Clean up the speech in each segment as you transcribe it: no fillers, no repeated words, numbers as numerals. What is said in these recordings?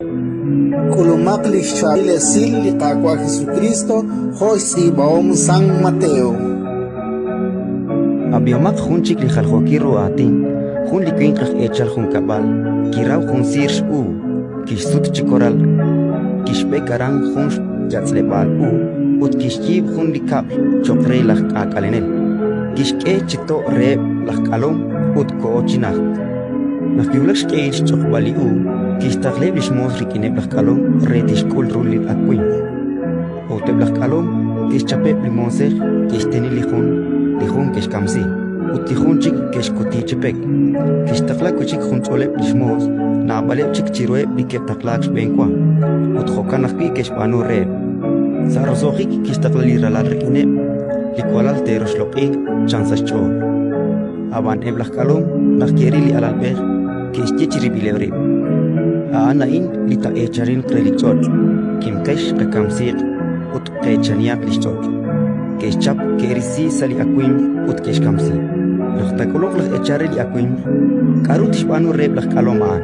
K'ulumaq li xchaab'il esil li Qaawa' Jesukriist jo' xtz'iib'ahom San Mateo. Ab'ihomaq jun chik li jaljookil ru aatin: jun li winq aj eechal junkab'al kiraw jun siir x'uub', kixsut chi koral, kixb'ek aran jun xyatz'leb'aal uub' ut kixyiib' jun li kab'l cho'q re laj k'aak'alenel. Kixk'e chi to' reheb' laj k'alom ut koho chi najt. Naq kiwulak xq'ehil xch'oqb'al li uub', kixtaqlaheb' li xmoos rik'ineb' laj k'alom re tixk'ul ru li awimq. A'ut eb' laj k'alom ke'xchapeb' li moosej, ke'xteni li jun, li jun ke'xkamsi, ut li jun chik ke'xkuti chi pek. Kixtaqla wi' chik junch'oleb' li xmoos, naab'aleb' chik chiruheb' li ke'taqlaak xb'enwa, ut jo'kan ajwi' ke'xb'aanu reheb'. Sa' roso'jik kixtaqla li ralal rik'ineb': «Li walal te'roxloq'i», chan sa' xch'ool. Ab'an eb' laj k'alom, naq ke'ril li alalb'ej, ke'xye chirib'ileb' rib': «A'an a'in li taa'eechaninq re li ch'och'. Kimqex, qakamsiiq ut qeechanihaq li xch'och'». Ke'xchap, ke'risi sa' li awimq ut ke'xkamsi. Naq taak'ulunq laj eechal re li awimq, k'aru tixb'aanu reheb' laj k'alom a'an?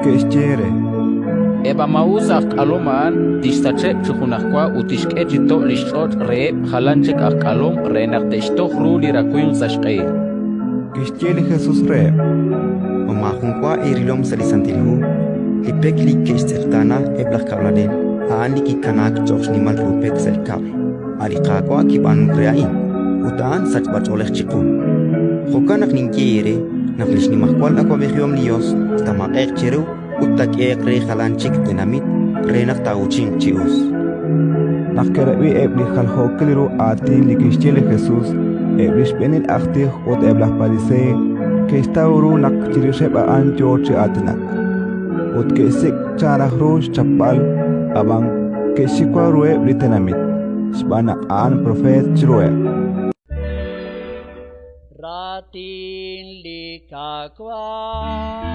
Ke'xye re: Eb' a maa'us aj k'alom a'an tixsacheb' chi junajwa ut tixk'e chi to' li xch'och' reheb' jalan chik aj k'alom re naq te'xtoj ru li rawimq sa' xq'ehil. Kixye li Jesus reheb': Ma maajun wa eerilom sa' li Santil Hu? Li pek li ke'xtz'eqtaana eb' laj kab'lanel, a'an li kikanaak cho'q xnimal ru pek sa' li kab'l. A' li Qaawa' kib'aanunk re a'in, ut a'an sachb'ach'oolej chiqu. Jo'kan naq ninye eere naq li xnimajwal awab'ejihom li Yos taamaq'e'q cheru ut taak'ehe'q re jalan chik tenamit re naq taa'uuchinq chi us. Naq ke'rab'i eb' li jaljookil ru aatin li kixye li Jesus, eb' li xb'eenil aj tij ut eb' laj Pariseey ke'xtaw ru naq chirixeb' a'an yo chi aatinak. Ut ke'xsik' chan raj ru xchapb'al, ab'an ke'xxiwa ruheb' li tenamit, xb'aan naq a'an propeet chiruheb'. Raatin li Qaawa'.